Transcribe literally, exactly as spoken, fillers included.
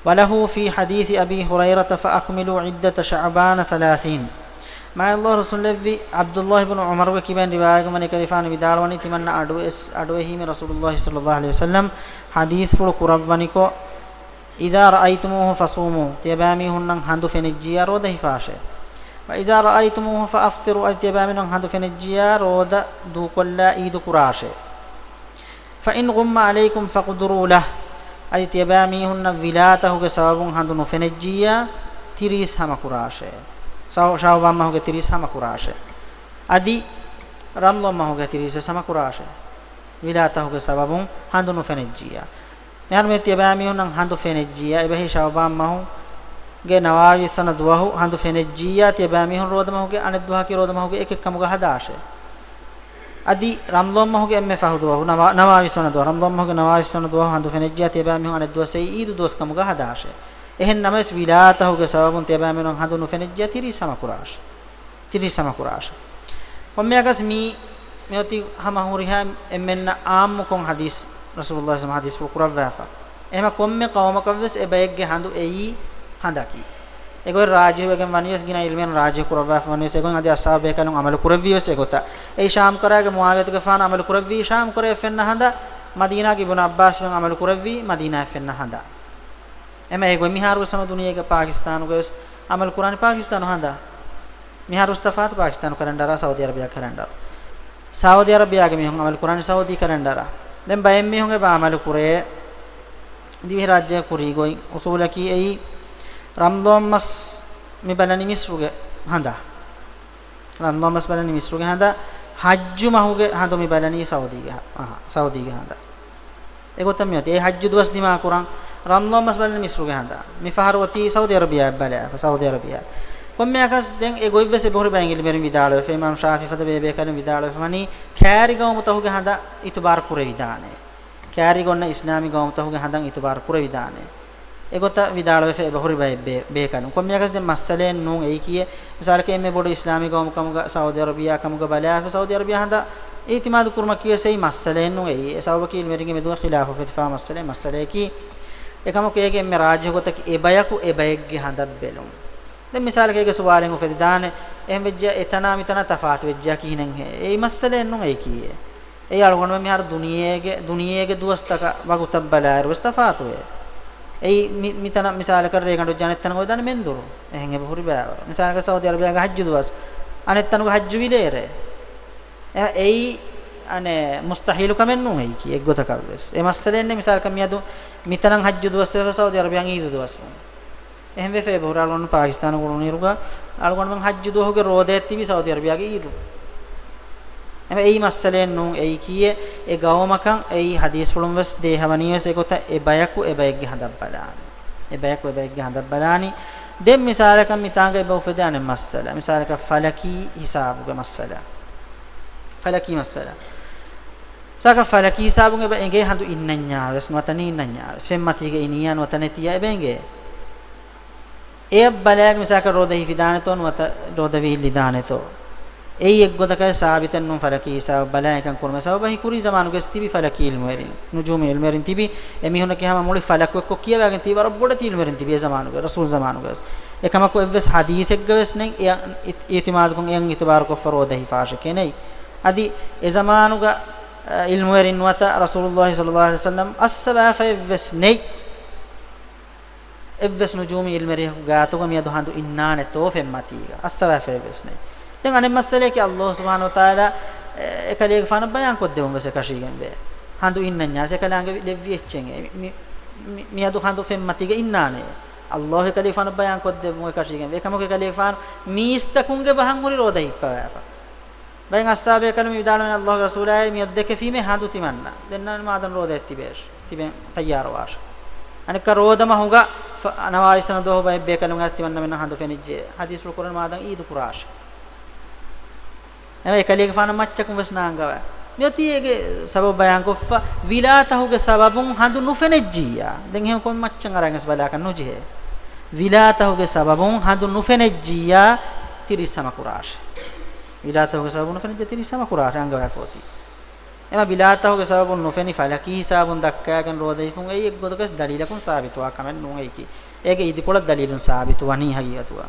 وله في حديث أبي هريرة فأكملوا عدة شعبان ثلاثين. މާތް ﷲ ރުއްސުންލެއްވި ޢަބްދުﷲ ބިން ޢުމަރުގެ ކިބައިން ރިވާޔަތްވަނީ، ކަލޭގެފާނު ވިދާޅުވަނީ، ތިމަންނަ އަޑު އެސް، އަޑުއެހީމެ ރަސޫލުﷲ ޞައްލަﷲ ޢަލައިހި ވަސައްލަމް ޙަދީޘްފުޅު ކުރައްވަނިކޮށް، إذا رأيتموه فصوموا، ތިޔަބައިމީހުންނަށް ހަނދު ފެނިއްޖިއްޔާ ރޯދަ ހިފާށޭ. وإذا رأيتموه فأفطروا، އަދި ތިޔަބައިމީހުންނަށް ހަނދު ފެނިއްޖިއްޔާ ރޯދަ ދޫކޮށްލާ އީދު ކުރާށޭ. فإن غم عليكم فاقدروا له، އަދި ތިޔަބައިމީހުންނަށް ވިލާތަހުގެ ސަބަބުން ހަނދު ނުފެނިއްޖިއްޔާ ތިރީސް ހަމަކުރާށޭ. ޝައު-، ޝައުބާން މަހުގެ ތިރީސް ހަމަކުރާށޭ. އަދި ރަމަޟާން މަހުގެ ތިރީސް ވެސް ހަމަކުރާށޭ. ވިލާތަހުގެ ސަބަބުން ހަނދު ނުފެނިއްޖިއްޔާ. މިހާރު މި ތިޔަބައިމީހުންނަށް ހަނދު ފެނިއްޖިއްޔާ، އެބަހީ ޝައުބާން މަހުގެ ނަވާވީސް ވަނަ ދުވަހު ހަނދު ފެނިއްޖިއްޔާ، ތިޔަބައިމީހުން ރޯދަ މަހުގެ އަނެއް ދުވަހަކީ ރޯދަ މަހުގެ އެކެއް ކަމުގަ ހަދާށޭ. އަދި ރަމަޟާން މަހުގެ އެންމެ ފަހު ދުވަހު، ނަވާ-، ނަވާވީސް ވަނަ ދުވަހު، ރަމަޟާން މަހުގެ ނަވާވީސް ވަނަ ދުވަހު ހަނދު ފެނިއްޖިއްޔާ، ތިޔަބައިމީހުން އަނެއް ދުވަސް އެއީ އީދު ދުވަސް ކަމުގަ ހަދާށޭ. އެހެން ނަމަވެސް، ވިލާތަހުގެ ސަބަބުން ތިޔަބައިމީހުން ހަނދު ނުފެނިއްޖިއްޔާ ތިރީސް ހަމަކުރާށޭ. ތިރީސް ހަމަކުރާށޭ. ކޮންމެއަކަސް މީ މިއޮތީ ހަމަ ހުރިހާ އެންމެންނަށް ޢާއްމުކޮށް ޙަދީޘް، ރަސޫލުﷲ ޞައްލަﷲ ޢަލައިހި ވަސައްލަމް ޙަދީޘްފުޅު ކުރައްވާފަ. އެހެމަ ކޮންމެ ޤައުމަކަށްވެސް އެ ބައެއްގެ ހަނދު އެއީ ހަނދަކީ. އެގޮތް ރާޖިޙުވެގެން ވަނީވެސް، ގިނަ ޢިލްމުވެރިން ރާޖިޙު ކުރައްވާފަ ވަނީވެސް، އެގޮތް އަދި އަޞްޙާބު ބޭކަލުން ޢަމަލު ކުރެއްވީވެސް އެގޮތަށް. އެއީ ޝާމް ކަރައިގެ މުޢާވިޔަތުގެފާނު ޢަމަލު ކުރެއްވީ ޝާމް ކަރައި ފެންނަ ހަނދަށް، މަދީނާގެ އިބްނު ޢައްބާސް ވެސް ޢަމަލު ކުރެއްވީ މަދީނާއަށް ފެންނަ ހަނދަށް. އެމަ އެގޮތް މިހާރުވެސް ހަމަ ދުނިޔޭގެ ޕާކިސްތާނުގަވެސް ޢަމަލު ކުރާނީ ޕާކިސްތާނު ހަނދާ. މިހާރުވެސް ތަފާތު ޕާކިސްތާނު ކަލެންޑަރާ ސައުދީ އަރަބިޔާ ކަލެންޑަރު. ސައުދީ އަރަބިޔާގެ މީހުން ޢަމަލު ކުރާނީ ސައުދީ ކަލެންޑަރާ. ދެން ބައެއް މީހުން އެބަ ޢަމަލު ކުރޭ ދިވެހިރާއްޖެ ކުރީގޮތް. އުޞޫލަކީ އެއީ ރަމަޟާން މަސް މި ބަލަނީ މިޞްރުގެ ހަނދާ. ރަމަޟާން މަސް ބަލަނީ މިޞްރުގެ ހަނދާ، ޙައްޖު މަހުގެ ހަނދު މި ބަލަނީ ސައުދީގެ ހަ-، އަހަ، ސައުދީގެ ހަނދާ. އެގޮތަށް މިއޮތީ. އެ ޙައްޖު ދުވަސް ދިމާކުރަން ރަމަޟާން މަސް ބަލަނީ މިޞްރުގެ ހަނދާ. މި ފަހަރު އޮތީ ސައުދީ އަރަބިޔާއަށް ބަލާފަ، ސައުދީ އަރަބިޔާ. ކޮންމެއަކަސް ދެން އެ ގޮތްވެސް އެބަހުރި ބައެއް ޢިލްމުވެރިން ވިދާޅުވެފަ، އިމާމް ޝާފިޢީ ފަދަ ބޭބޭކަލުން ވިދާޅުވެފަ ވަނީ، ކާރި ޤައުމުތަކުގެ ހަނދަށް އިތުބާރު ކުރެވިދާނެ. ކާރީގަ އޮންނަ އިސްލާމީ ގައުމުތަކުގެ ހަނދަށް އިތުބާރު ކުރެވިދާނެ. އެގޮތަށް ވިދާޅުވެފަ އެބަހުރި ބައެއް ބޭ-، ބޭކަލުން. ކޮންމެއަކަސް ދެން މައްސަލައެއް ނޫން އެއީކީއެއް. މިސާލަކަށް އެންމެ ބޮޑު އިސްލާމީ ގައުމު ކަމުގަ ސައުދީ އަރަބިޔާ ކަމުގަ ބަލާފަ، ސައުދީ އަރަބިޔާ ހަނދަށް އިއްތިމާދު ކުރުމަކީވެސް އެއީ މައްސަލައެއް ނޫން އެއީ. އެ ސަބަބަކީ ޢިލްމުވެރިންގެ މެދުގަ ޚިލާފު އުފެދިފާ މައްސަލައެއް. މައްސަލައަކީ އެކަމަކު އޭގެ އެންމެ ރާޖިޙު ގޮތަކީ އެ ބަޔަކު އެ ބައެއްގެ ހަނދަށް ބެލުން. ދެން މިސާލަކަށް އޭގެ ސުވާލެއް އުފެދިދާނެ، އެހެން ވެއްޖެ އެތަނާ މިތަނާ ތަފާތު ވެއްޖެއާ ކިހިނެއްހޭ؟ އެއީ މައްސަލައެއް ނޫން އެއީކީއެއް. އެއީ އަޅުގަނޑުމެން މިހާރު ދުނިޔޭގެ، ދުނިޔޭގެ ދުވަސްތަކަށް ވަގުތަށް ބަލާއިރު ވެސް ތަފާތުވޭ. އެއީ މި-، މިތަނަށް މިސާލަކަށް ރޭގަނޑު ވެއްޖެ އަނެއްތަނަކަށް އޮވެދާނެ މެންދުރު. އެހެން އެބަހުރި ބައިވަރު. މިސާލަކަށް ސައުދީ އަރަބިޔާގެ ޙައްޖު ދުވަސް، އަނެއްތަނުގެ ޙައްޖު ވިލޭރޭ. އެ-، އެއީ އަނެއް މުސްތަޙީލު ކަމެއް ނޫން އެއީކީ އެއްގޮތަކަށްވެސް. އެ މައްސަލައެއް ނެތް. މިސާލަކަށް މިއަދު މިތަނަށް ޙައްޖު ދުވަސް ވެފަ ސައުދީ އަރަބިޔާގެ އީދު ދުވަސް ނޫން. އެހެންވެފަ އެބަހުރި އަޅުގަނޑު ޕާކިސްތާނު އުޅުނުއިރުގަ އަޅުގަނޑުމެން ޙައްޖު ދުވަހުގެ ރޯދައެއް ތިބި ސައުދީ އަރަބިޔާގެ އީދު. އެމަ އެއީ މައްސަލައެއް ނޫން އެއީކީއެއް. އެ ގައުމަކަށް އެއީ ޙަދީޘްފުޅުން ވެސް ދޭހަވަނީ ވެސް އެގޮތަށް އެ ބަޔަކު އެ ބައެއްގެ ހަނދަށް ބަލާނީ. އެ ބަޔަކު އެ ބައެއްގެ ހަނދަށް ބަލާނީ. ދެން މިސާލަކަށް މިތާނގަ އެބަ އުފެދޭ އަނެއް މައްސަލަ. މިސާލަކަށް ފަލަކީ ހިސާބުގެ މައްސަލަ. ފަލަކީ މައްސަލަ. މިސާލަކަށް ފަލަކީ ހިސާބުން އެބަ އެނގޭ ހަނދު އިންނަންޏާ ވެސް ނުވަތަ ނީންނަންޏާ ވެސް. ފެންމަތީގަ އިނިއްޔާ ނުވަތަ ނެތިއްޔާ އެބަ އެނގޭ. އެއަށް ބަލާގެ މިސާލަކަށް ރޯދަ ހިފިދާނެތޯ ނުވަތަ ރޯދަ ވީއްލިދާނެތޯ. އެއީ އެއްގޮތަކަށް ސާބިތެއް ނޫން ފަލަކީ ހިސާބަށް ބަލާ އެކަން ކުރުމެއް. ސަބަބަކީ ކުރީ ޒަމާނުގަވެސް ތިބި ފަލަކީ ޢިލްމުވެރިން، ނުޖޫމީ ޢިލްމުވެރިން ތިބި. އެމީހުންނަކީ ހަމަ މުޅި ފަލަކު އެއްކޮށް ކިޔަވާގެން ތިބި ވަރަށް ބޮޑެތި ޢިލްމުވެރިން ތިބި އެ ޒަމާނުގަވެސް. އެކަމަކު އެއްވެސް ޙަދީޘެއްގަވެސް ނެތް އެ އި-، އިއްތިމާދުކޮށް އެއަށް އިތުބާރުކޮށްފަ ރޯދަ ހިފާށެކޭ ނެތް. އަދި އެ ޒަމާނުގަ، އަ، ޢިލްމުވެރިން ނުވަތަ ރަސޫލުﷲ ޞައްލަﷲ ޢަލައިހި ވަސައްލަމް އައްސަވާފައެއްވެސް ނެތް. އެއްވެސް ނުޖޫމީ ޢިލްމުވެރިޔަކު ގާތުގަ މިއަދު ހަނދު އިންނާނެތޯ ފެންމަތީގަ އައްސަވާފައެއްވެސް ނެތް. ދެން އަނެއް މައްސަލައަކީ ﷲ ސުބްޙާނަހޫ ވަތަޢާލާ އެކަލޭގެފާނަށް ބަޔާންކޮށްދެއްވުން ވެސް އެކަށީގެންވޭ. ހަނދު އިންނަންޏާސް އެކަލާނގެ ލެއްވި އެއްޗެއް އެ. މި-، މި-، މިއަދު ހަނދު ފެންމަތީގަ އިންނާނެ. ﷲ އެކަލޭގެފާނަށް ބަޔާންކޮށްދެއްވުން އެކަށީގެންވޭ. އެކަމަކު އެކަލޭގެފާނު މީސްތަކުންގެ ބަހަށް ހުރި ރޯދަ ހިއްޕަވާފަ. ބައެއް އަޞްޙާބު ބޭކަލުން ވިދާޅުވަނީ، ﷲ ގެ ރަސޫލާއޭ މިއަދު ދެކެފީމޭ ހަނދު ތިމަންނަ. ދެންނަވަނީ މާދަން ރޯދައެއް ތިބޭށް. ތިބެން ތައްޔާރުވާށޭ. އަނެއްކާ ރޯދަ މަހުގަ ފަ-، ނަވާވީސް ވަނަ ދުވަހު ބައެއް ބޭކަލުން އައިސް ތިމަންނަމެންނަށް ހަނދު ފެނިއްޖެ. ޙަދީޘްފުޅު ކުރަން މާދަން ޢީދު ކުރާށޭ. އެމަ އެކަލޭގެފާނަށް މައްޗަކުން ވެސް ނާންގަވާ. މިއޮތީ އޭގެ ސަބަބު ބަޔާންކޮށްފަ، ވިލާތަހުގެ ސަބަބުން ހަނދު ނުފެނިއްޖިއްޔާ. ދެން އެހެން ކޮން މައްޗަށް އަރަން ވެސް ބަލާކަށް ނުޖެހޭ. ވިލާތަހުގެ ސަބަބުން ހަނދު ނުފެނިއްޖިއްޔާ ތިރީސް ހަމަކުރާށޭ. ވިލާތަހުގެ ސަބަބުން ނުފެނިއްޖެ ތިރީސް ހަމަކުރާށޭ އަންގަވާފަ އޮތީ. އެމަ ވިލާތަކުގެ ސަބަބުން ނުފެނި ފަލަކީ ހިސާބުން ދައްކާގެން ރޯދަ ހިފުން އެއީ އެއްގޮތަކަށް ދަލީލަކުން ސާބިތުވާ ކަމެއް ނޫން އެއީކީ. އޭގެ އިދިކޮޅަށް ދަލީލުން ސާބިތުވަނީ ހަގީގަތުގަ.